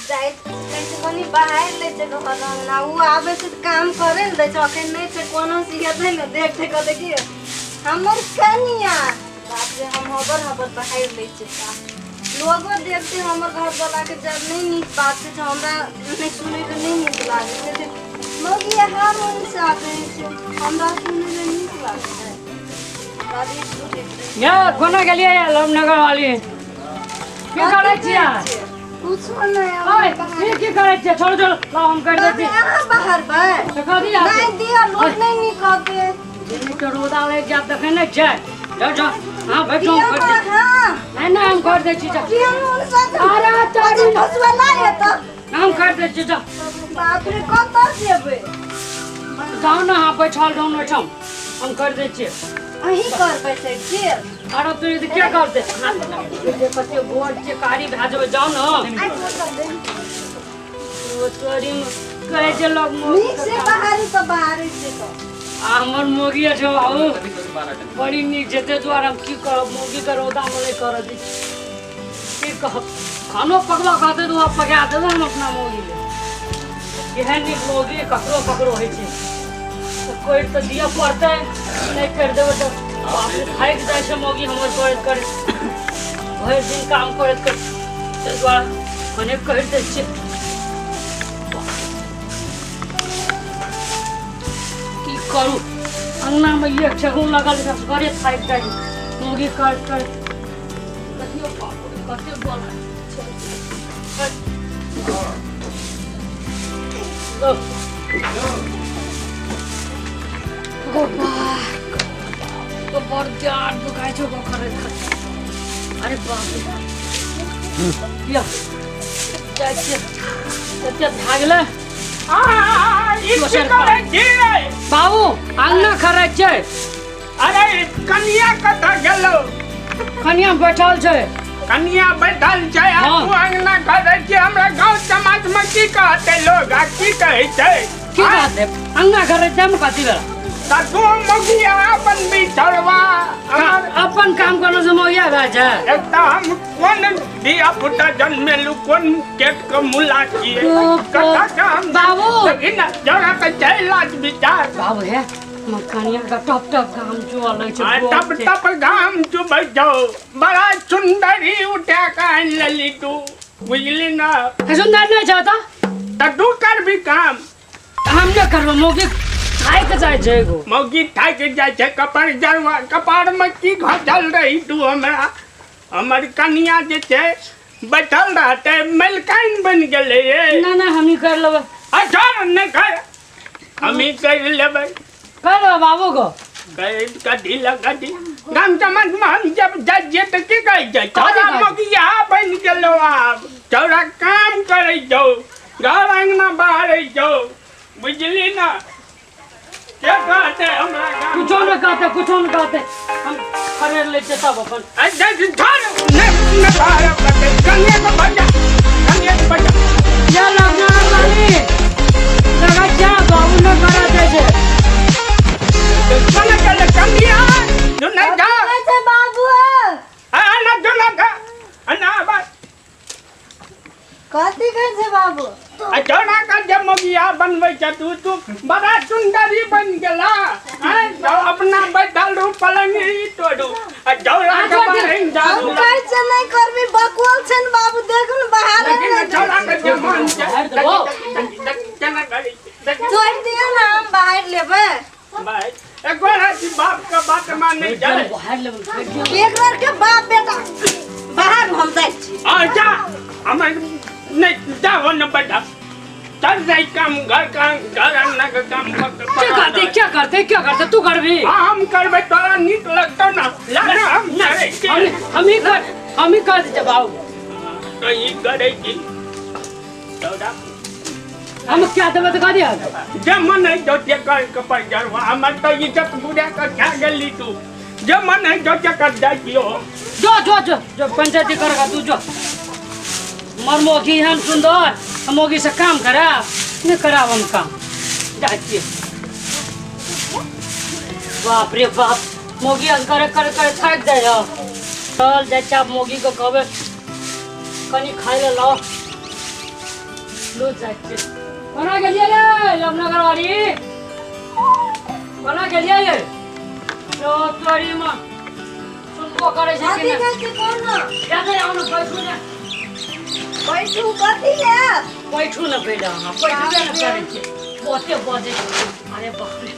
जाइ छै कनि बाहर लै छै घर अंगना ओ आबै छै तऽ काम करे ने दै छै। अखन नहि छै कोनो सिखेतै ने देख देख कऽ देखियौ हमर कनिया। बाप रे, हम हबर हबर बाहर लै छियै। लोगो देखते हमर घर वाला के जब नहि नीक बात छै, हमरा नहि सुनै के नहि नीक लागै छै। मौगी हम उनसा कहै छै, हमरा सुनै ले नीक लागै छै। ये कोना गेलियै रामनगर वाली? की करै छियै? कुछो नहि। ओए, की की करै छियै? छोड़ू छोड़ू, लाउ हम करि दै छी। अहाँ बाहर बै तऽ कथी आब? नहि दिअ, लोक नहि नीक कहते। के रौदा लागि जायत, देखै नहि छै? जाउ जाउ, हाँ बैठ जाउ, हम करि दै छी। हाँ नहि नहि, हम करि दै छी, जाउ। की हम उनसा? अरे तोरी, फसुआ लागे तऽ हम करि दै छी, जाउ। बाप रे, कतऽ जेबै? जाउ ने, अहाँ बैठल रहू ने ओहिठाम, हम करि दै छियै। अहीं करबै से छियै? अरे तू ई के करतै? कते गोर छियै, कारी भए जेबै, जाउ ने। ओ तोरी कहै छै लोक मौगी। नीक से बाहरी तऽ बाहरी छै तऽ आ हमर मौगी छै बाबू, बड़ी नीक छै। ताहि दुआरे हम की करब, मौगीके रौदामे नहि करऽ दै छी। की कहब, खानो पकबऽ कहतै तऽ ओ पका देबै हम अपना मौगी लए। एहन नीक मौगी ककरो ककरो होइ छै? तऽ करि तऽ दिअ पड़तै, नहि करि देबै तऽ बाप रे, थाकि जाइ छै मौगी हमर करैत करैत, भरि दिन काम करैत करैत। ताहि दुआरे कने करि दै छियै। की करू, अङ्गनामे एक ठेहुन लगल छै, घरे थाकि जाइ छै मौगी करैत करैत। देखियौ बाप रे, कते गोल छै। तो बड़ जाड़ दुखाइ छौ गो करैत करैत। अरे बाप रे, या जाइ छियै, एते भए गेलै। आ, ई की करै छियै? बाबू, अङ्गना खरै छै। अरे कनिया कतऽ गेलौ? कनिया बैठल छै। कनिया बैठल छै आ हाँ। तू अंगना करै छी? हमरा गाँव समाज में की कहतै लोग आ की कहै छै? की कहते? अङ्गना खरै छै, हम कथी भेल? तऽ तू मौगिया बनबी छोड़वा हमर। अपन काम करनो से मौगिया भए छै? एकटा हम कोन धिया पुता जन्मेलु, कोन केट के मुला छियै, कतऽ के हम? बाबू। देखी ने जरा के छै लाज विचार। बाबू हे, हमर कनिया के टप टप घाम चुअ लगै छै। आ गोर टप छै। टप घाम चुबै छौ। बड़ा सुंदरी उठा के आनि लेली तू, बुझली ना? हे, सुन्दर नहि छै तऽ? तऽ तू करबी काम? हम नहि करबै, मौगी थाकि जाइ छै एगो। मौगी थाकि जाइ छै? कपार जरवा कपार में की घसल रही तू हमरा? हमर कनिया जे छै बैठल रहतै, मलकाइन बनि गेलै रे। नहि नहि, हमही करि लेबै। अच्छा, नहि कर, हमही करि लेबै। करि लेबै बाबू को। कथी लए कथी? गाम समाज में हम जब जाइ छियै तऽ की कहै छै? कथी चौरा कहै छै? मौगिया बनि गेलौ, आब चौरा काम करै छौ, घर अंगना बाहरै छौ, बुझली ना? के कहतै हमरा गाम? कुछो नहि कहतै, कुछो नहि कहतै। हम खरेर लै छियै तब अपन। अच्छा, छोड़, नहि नहि, बाहर कहतै। कनिया के बजा, कनिया के बजा। या लगना वाली लगा जा, बाबू ने करा दै छै। कोना गेलै कनिया? जो नहि जा। कहै छै बाबू। आ ना जो ना जा, ना बस। कथी कहै छै बाबू? आ चौरा का जे मौगिया बनबै छै तू, तू बड़ा सुंदरी बनि गेला आँय? जाउ अपना बैठल रहू, पलंग ही तोड़ू आ चौरा के बाहर हम जाऊ। कहै छै नहि करबी, बकुल छै ने बाबू, देखू ने बाहर। लेकिन चौरा के जे मन छै, केना करै छै देखी। छोड़ि दियौ ने, हम बाहर लेबै। भाई एको राति बाप के बात मानै छै? बाहर लेबै, छोड़ि दियौ। एक बेर के बाप बेटा बाहर, हम जाइ छी। आ जा, हमर नहीं जाओ न, बैठा चल जाई काम, घर का घर अंगना के काम क्या करते, क्या करते, क्या करते? तू करबी? हाँ, हम करबै, तोरा नीक लगतौ ना? ला ना, हम करै छी। हम ही कर, हम ही कर दै छियै बाबू। तो ई करै छी तोरा। हम क्या देबै तऽ कह दिया। जे मन है जो ते कर के पर जरवा, हमर तो इज्जत बुरा के खा गेली तू। जे मन है जो ते कर, जाइ छियो। जो जो जो जो, पंचायती करेगा तू जो। मर मौगी एहन सुंदर, हम मौगी से काम कराब? नहि कराब हम काम, जाइ छियै। बाप रे बाप, मौगी करे करे करे थाकि जाइ हौ। चल जाइ छै आब, मौगी के कहबै कनि खाइ लए लाओ। लो जाइ छियै। कोना गेलियै रे यमुनगर वाली? कोना गेलियै रे? लो तोरी माँ सुनबो करै छै कि कथी नहि? भेल छै कोनो? जा दे आउ ने, बैठू ने। बैठू कथी ले? बैठू ने पहिले, अहाँ बैठबे ने करै छियै, बहुते बजै छै। अरे बाप रे,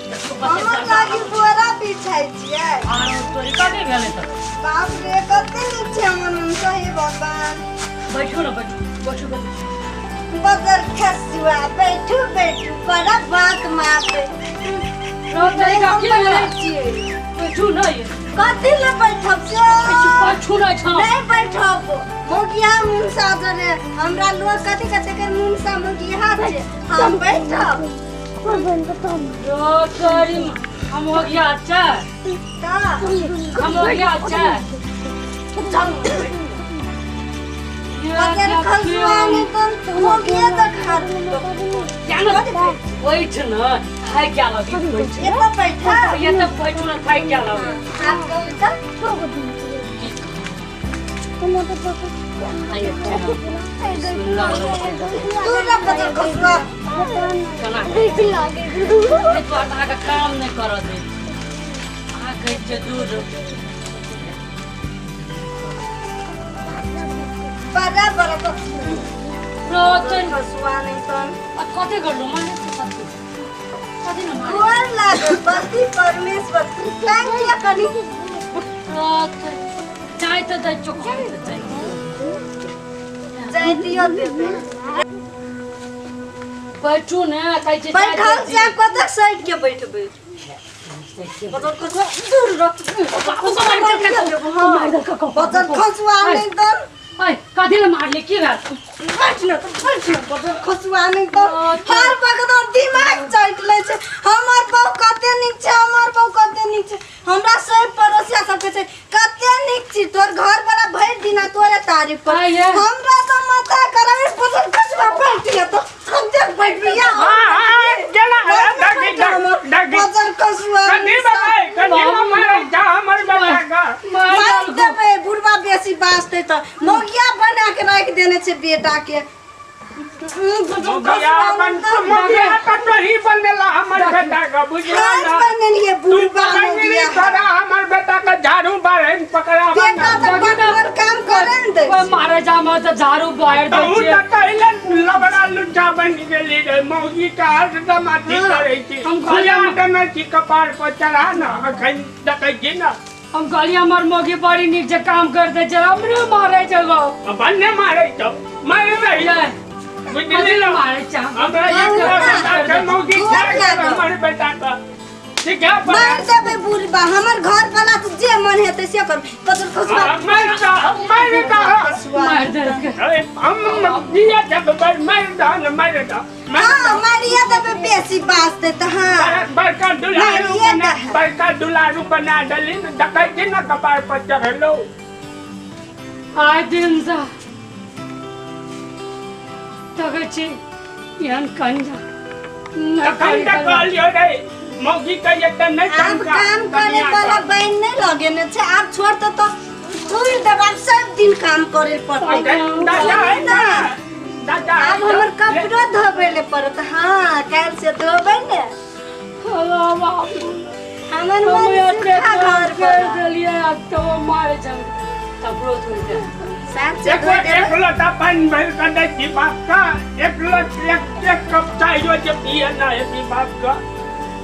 देखो कते हमर दर्द। लागी बोरा बिछाइ छियै? आरो तोरी कथी भेलै तऽ? बाप रे, कते नीक छै हमर मन, सही भगवान। बैठू ने, बैठू बैठू बैठू। बदर खसुआ, बैठू बैठू, बड़ा बात मारते। रो तोरी हम की भेलै? बैठै छियै। बैठू ने ये। कथी ले बैठब से? बैठू ने छौ। नहीं बैठब। मोगिया मुनसा जरे हमरा लोग कथी कथी के मुनसा मोगिया छै, हम बैठब? रो तोरी, हम हो गया अच्छा। का हम हो गया अच्छा। बदर खसुआ ने तो मोगिया तो खा। बैठ न, थाकि गेल अभी, बैठ। एतऽ बैठा। ये तऽ बैठू ने, थाकि गेल अभी। आब कहू तऽ। तू ना बदर खसुआ। केना एहि दुआरे तऽ अहाँके काम नहि करऽ दै छी। अहाँ कहै छियै दूर। बड़ा बड़ा रो तोरी। खसुआ नहीं तन। आ कथी करलू? मारे छै कथी? कथी ने मारे? गोर लागल पति परमेश्वर, thank you कनी। रो तोरी, चाय तऽ दै छौ, खाय तऽ चाय। जाय दियो देबै। बैठू ने, कहै छियै चाय बैठल दै से छी। आब कतक साइड के बैठबै? बदर खसुआ दूर रख। बदर खसुआ नहीं तन। ऐ, कथी ले मारली? की भेल? बैठ न तऽ बैठ न, बदर खसुआ नहीं तन। हर वक्त दिमाग चाटि लै छै। हमर बहू कते नीक छै, हमर बहू कते नीक छै। हमरा सब पड़ोसिया सबके छै, कते नीक छी तोर घर वाला, भरि दिना तोरे तारीफ कर। आइ ये। हमरा तऽ माथा खराब। बदर खसुआ बैठ या तऽ कते बैठबिया? हाँ हाँ, केना डगी डगी। बदर खसुआ। कथी बजाय? कथी मारै जा हमर बेटा का? मारि देबै बुढ़बा बेसी बाजतै तऽ। मौगिया बना के राखि देने छै बेटा के। मोगिया बन मोगिया तऽ तोही बनेला हमर बेटा का, बुझला आज ना? बनेलिए तू बुढ़बा पकड़नी मौगिया। तोरा हमर बेटा का झाड़ू बारहन पकड़ा। बेटा तऽ बड़ काम करे ने दै कोइ मारे जा तऽ झाड़ू बहारि दै तहु छियै। तऽ कहले लबड़ा लुच्चा बनि गेली रे, मौगी का हरदम अथी करै छी। हम कहलियै। खुला देने छी कपार पर चढ़ा न, अखन देखै छी न। हम कहलियै हमर मौगी बड़ी नीक छै, काम कर दै छै, हमरे मारै छै गो। भन्ने मारै छौ, मारै रही। ये, बुझली कथी न? मारै छै? हमरा एक बेटा छै, मौगी छै हमर बेटा का, ठीक है? मारि देबै बुढ़बा। हमर घर वाला तऽ जे मन हेतै से कर। बदर खसुआ। मारि दह, मारि दह। खसुआ। मारि देलकै। अरे, हम दिया जब मारि दह न, मारि दह। हँ, मारिए देबै बेसी बाजतै तऽ। हँ। बड़का दुलारू मारिए बना दह। बड़का दुलारू बना देली न, देखै छी न कपार पर चढ़लो। आइ दिनसँ देखै छी एहन कन्या नहि। तखन तऽ कहलियौ रे मौगी के एते नहि आब चमका काम करे कनिया वाला के। बहन नहीं लगेने छै। आब छोड़ते तऽ छोड़ देब, आब सब दिन काम करे पड़तै। दादा है ना, दादा। आब हमर कपड़ो धोबै ले पड़त। हाँ, काल्हि से धोबै ने। अरे बाबू। हमर हम मन एते सूखा घर कर पर देलियै, आब तऽ ओ मारै छै, कपड़ो धोइ दे। साँझ से एक धोइ एक देबै। लोटा पानि भरि कऽ दै छी बाप का, एक लोट एक एक कप चाहियो जे पिए ना हेती बाप का।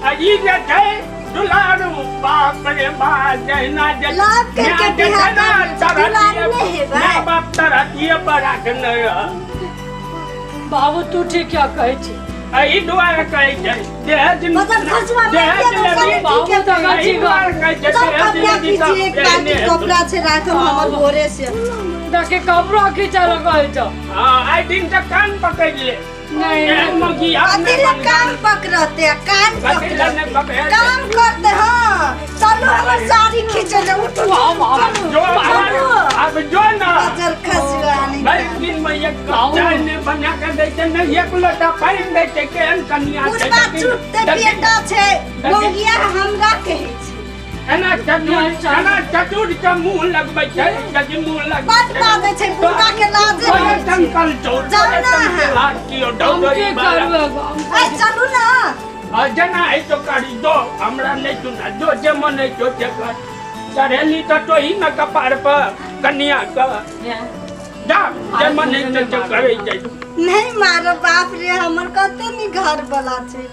आ ई जे छै दुलारू, बाप रे बाप, जहिना जे लाभ करके माय जे बियाह छै ना, कर लै छै, दुलारू नहि हेबै। माय बाप तरहतिये पर राखने रह। बाबू, तू ठीक क्या कहै छी? एहि दुआरे कहै छै दहेज। मतलब खसुआ दहेज मारिए लेबही देबै, बाबू ठीक है। तऽ एहि दुआरे कहै छै सब दहेज कपड़ा लेबही तऽ खींची, एक बाल्टी एहने हेतौ। कपड़ा छै राखल हमर भोरे से। देखी, कपड़ो खींचऽ लए कहै छौ। हँ, आइ दिन से कान पकड़ि ले। नहीं। एहन मौगी आब कथी नहि ले बन। कान पकड़ते आ कान कथी ले नहि पकड़ते? पकड़ते? काम करते। हाँ, चलू, हमर साड़ी खींचे ले, उठ उठ। वाह, वाह। चलू। जो चलू। आब जो ना। बजर खसुआ नहीं। भरि दिन में एक कप चाय नहि बना के दै छै, नहि एक लोटा पानि दै छै, केहन कनिया छै? बुढ़बा देखी- चुपते देखी- बेटा छै, मौगिया हमरा कहै छै। एना चतुर, एना चतुर के मुँह लगबै छै, यदि मुँह लगबै बड बाजै छै, बुढ़बा के लाजे बड़े नहि छै। टंकल छौ। जाउ बड़े ना टंकल। अहाँ। लाख कियो हम डौडरी की वाला। करबै हम ए चलू ना। आ जेना है तो करी दो, हमरा नहीं सुना जो जे मन है जो जे कर। चढ़ेली तो तोही न कपार पर कन्या का जा जे मन है तो जे करे जाय। नहीं मारो बाप रे, हमर कते नी घर वाला छै।